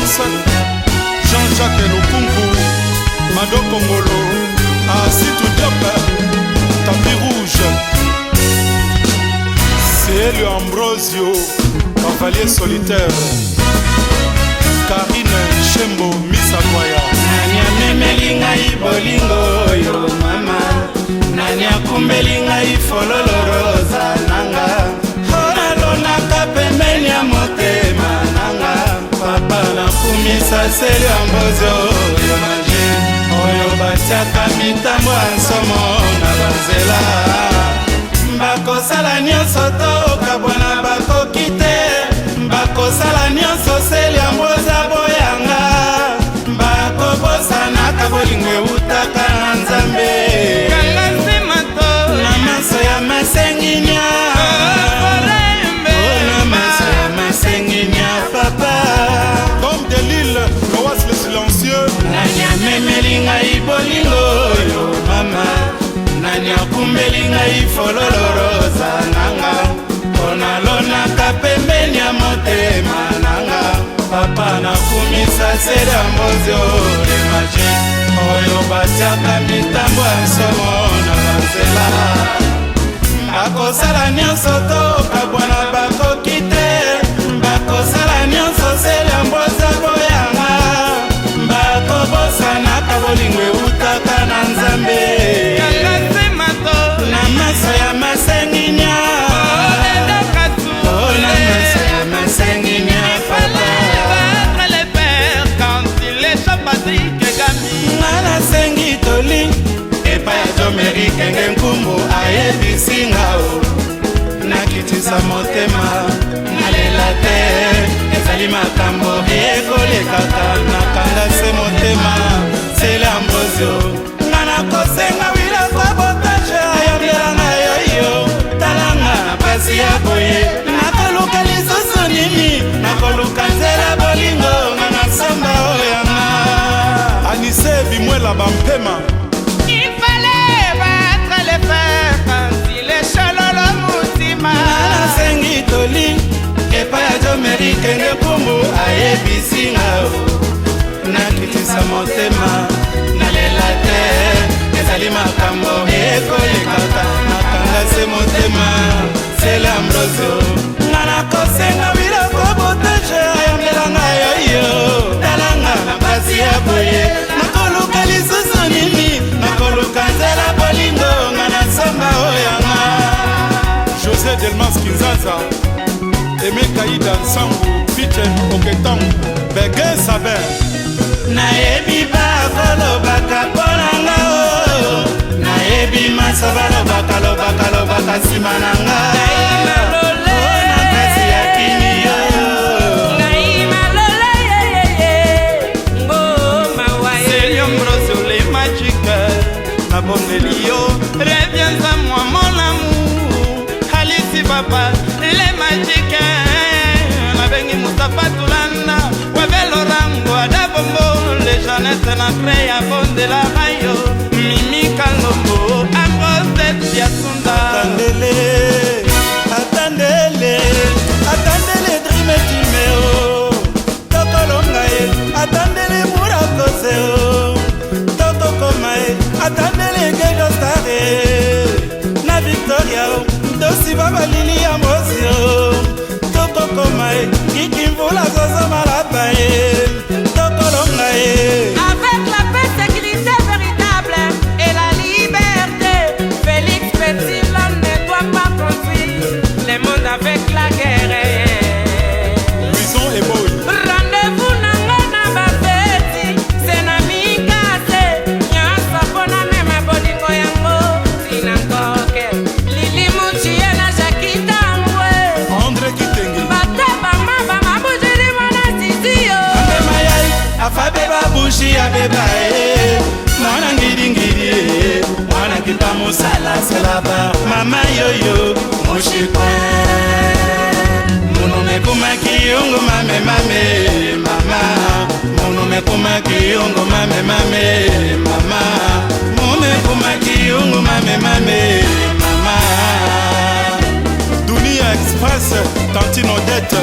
Alphonse, Jean-Jacques Lukunku, Mado Kongolo, Asitou Diop, Tapis Rouge, Célio Ambrosio, Cavalier Solitaire, Karine Shembo Misakwaya. Nani amemeli ngai bolingo oyo mama? Nani akumbeli ngai fololo rosa nanga? Nalonaka pembeni ya motema nanga. Papa nakumisa seli ya mbozi oyo maje oyo batiaka mitambo ya nsomo na banzela. Bakosala nyonso tokabwana bakoki te. Bakosala nyonso seli ya mbozi aboyanga. Bakobosanaka bolingo eutaka na Nzambe. Kanga nsima to Na maso ya masenginya. Oh, na maso ya masenginya papa. Comme de l'île, Loas le silencieux. Nani amemeli ngai bolingo oyo mama? Nani akumbeli ngai fololo rosa nanga? Mpo nalonaka pembeni ya motema nanga. Papa nakumisa sele ya mbozi olemaje oyo batiaka mitambo ya nsomo na banzela. Bakosala nyonso tokabwana bakoki te. Bakosala nyonso sele ya mbozi aboyanga. Bakobosanaka bolingo eutaka na Nzambe. Kanga nsima to Na maso ya masenginya. Oh, na maso ya masenginya papa. Battre les pères quand il échappe Patrick Gami. Nga nasengi toli epai ya Jomeri Kenge Nkumbu ayebisi nga o nakitisa motema nalela te ezali makambo ekolekaka nakanga se motema sela mbozio nga nakosenga wila sabotage ayambelanga yoyo talanga na pasi ya boye nakoluka lisusu nini nakoluka nzela bolingo nga nasamba oyanga. Anise Bimwela Bampema. Il fallait battre les pères quand il échelon le mutima. Nasengi toli epai ya Jomeri Kenge Kumbu ayebisi nga o nakitisa motema nalela te ezali makambo ekolekaka nakanga se motema sele Ambrosio nga nakosenga biloko botage ayambelanga yoyo talanga na pasi ya boye nakoluka lisusu nini nakoluka nzela bolingo nga nasamba oyanga. José Delmas Kinzaza, Aimé Kaïda Nsangu, Pichen Oketangu, Beguin Sabin. Nayebi bakolobaka mpo na nga o nayebi maso balobaka lobaka lobaka nsima na nga O na mpasi ya kini yo. Célio Ambrosio le magique nabondeli yo reviens à moi mon amour Halisi papa le magique nabengi Mustapha Tulanda Webelorango Adabombo le Jeannette na tre ya bondela yo Mimi Kalombo Ambrose Diasunda. Atandele atandele atandele drime timeo tokolonga ye atandele murakose o tokokoma ye atandele gejostare na Victoria o tosiba balili ya mosi o tokokoma ye kiki mvula zozomalaba ye tokolonga ye. Avec la paix, sécurité véritable et la liberté, Félix Petit, l'homme ne doit pas construire le monde avec la guerre. Louison Eboy. Rendez-vous nango na bafeti se na mikase nyonso mpona mema bolingo yango tina nkoke Lili Muchie na Jakitangwe. André Kitenge. Batebama bamabujili mwana sisi yo. Abe mayai afabe babushi abeba e mwana ngidingidi e mwana kipa mosala selaba mama yoyo mushikwe munu mekumaki yongo mame mame mama munu mekumaki yongo mame mame mama mumekumaki yongo mame mame mama. Dunia Express, Tantine Odette.